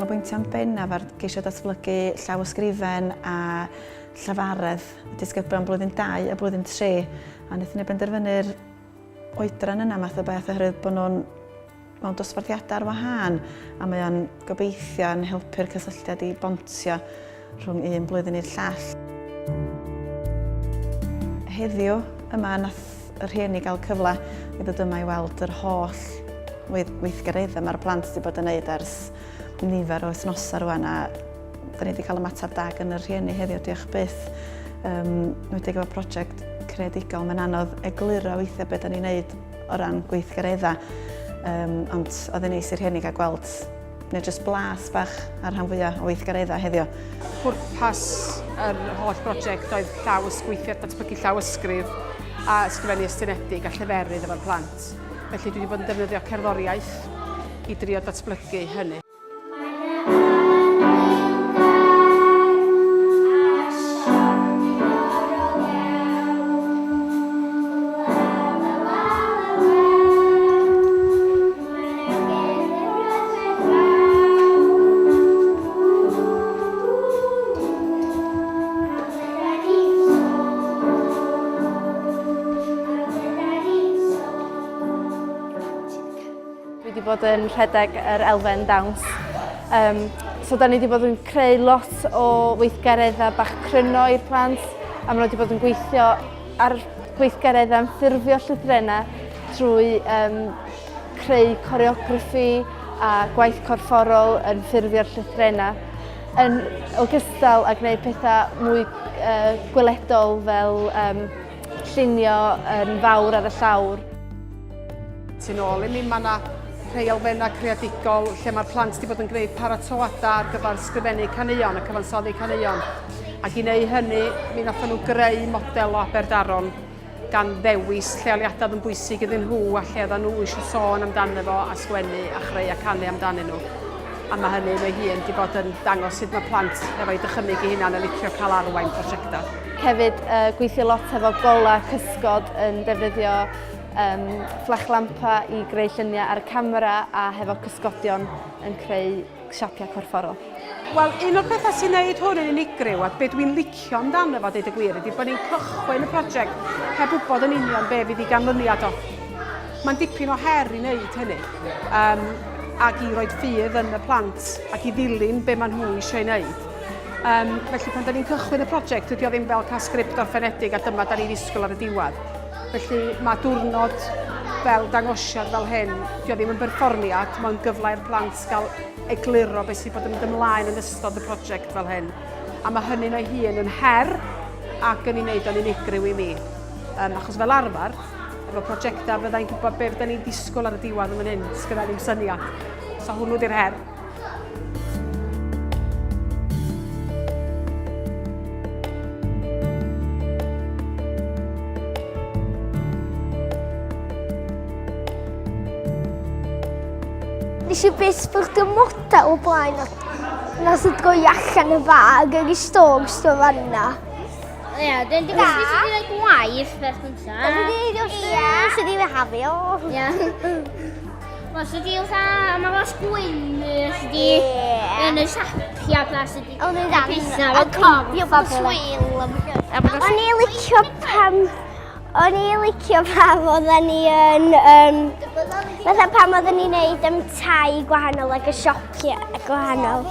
canolbwyntio'n bennaf ar geisio datblygu llawysgrifen a llafaredd y disgyblion blwyddyn 2 a blwyddyn 3 a wnaethon ni benderfynu'r oedran yna math o beth oherwydd bod nhw'n mewn dosbarthiadau ar wahân a mae o'n gobeithio yn helpu'r cysylltiad i bontio rhwng un blwyddyn i'r llall. Heddiw yma nath y rhieni gael cyfle i ddod yma i weld yr holl weithgareddau mae'r plant wedi bod yn neud ers nifer o wythnosau rwan a da ni wedi cael ymateb da gan y rhieni heddiw, diolch byth. Um, wedi efo prosiect creadigol, mae'n anodd egluro weithiau beth da ni'n neud o ran gweithgareddau. Um, ond oedd yn neis i'r rhieni gael gweld neu jyst blas bach ar rhan fwyaf o weithgareddau heddiw. Pwrpas yr holl brosiect oedd llaw gweithio datblygu llawysgrif a ysgrifennu estynedig a lleferydd efo'r plant. Felly dwi wedi bod yn defnyddio cerddoriaeth i drio datblygu hynny. Dwi wedi bod yn rhedeg yr elfen dawns. Um, so da ni wedi bod yn creu lot o weithgareddau bach cryno i'r plant a maen nhw wedi bod yn gweithio ar gweithgareddau yn ffurfio llythrennau trwy um, creu coreograffi a gwaith corfforol yn ffurfio'r llythrennau yn ogystal â gwneud pethau mwy uh, gweledol fel um, llunio yn fawr ar y llawr. Tu nôl i mi mae yna rhai elfennau creadigol lle mae'r plant wedi bod yn gwneud paratoadau ar gyfer sgrifennu caneuon a cyfansoddi caneuon. Ac i wneud hynny, mi wnaethon nhw greu model o Aberdaron gan ddewis lleoliadau oedd yn bwysig iddyn nhw a lle oedden nhw eisiau sôn amdano fo a sgwennu a chreu a canu amdanyn nhw. A mae hynny yn ei hun wedi bod yn dangos sut mae plant efo'i dychymyg eu hunan yn licio cael arwain prosiectau. Hefyd uh, gweithio lot efo golau cysgod yn defnyddio um, fflachlampa i greu lluniau ar y camera a hefo cysgodion yn creu siapiau corfforol. Wel, un o'r pethau sy'n neud hwn yn unigryw a be dwi'n licio amdano fo, deud y gwir, ydy bod ni'n cychwyn y prosiect heb wybod yn union be fydd ei ganlyniad o. Mae'n dipyn o her i wneud hynny, um, ac i roed ffydd yn y plant ac i ddilyn be maen nhw eisiau ei wneud. Um, felly pan da ni'n cychwyn y prosiect, dydy o ddim fel cael sgript orffenedig a dyma da ni'n ddisgwyl ar y diwedd. Felly mae diwrnod fel dangosiad fel hyn, dio ddim yn berfformiad, mae'n gyfle i'r plant gael egluro beth sydd bod yn mynd ymlaen yn ystod y prosiect fel hyn. A mae hynny'n o'i hun yn her ac yn ei wneud o'n unigryw i mi. Um, achos fel arfer, efo prosiectau fyddai'n gwybod beth fydden ni'n disgwyl ar y diwedd yn fan hyn, sgynna ddim syniad. So hwnnw di'r her. Nes i byth ffwrdd y model o blaen a nath o droi allan y fag ag i stôrs o fanna. Ie, dwi'n dwi'n gwybod sut i wneud gwaith beth gynta. Ie, sut i hafi o. Ie. Wel, so di fatha, mae fel gwyn, so di yn y siapia fatha, so di O'n i'n pethau, fel corff a swil. O'n i'n licio pam, o'n i'n licio pam oedden ni yn, um, fatha pam oedden ni'n neud am tai gwahanol ac y siopia gwahanol.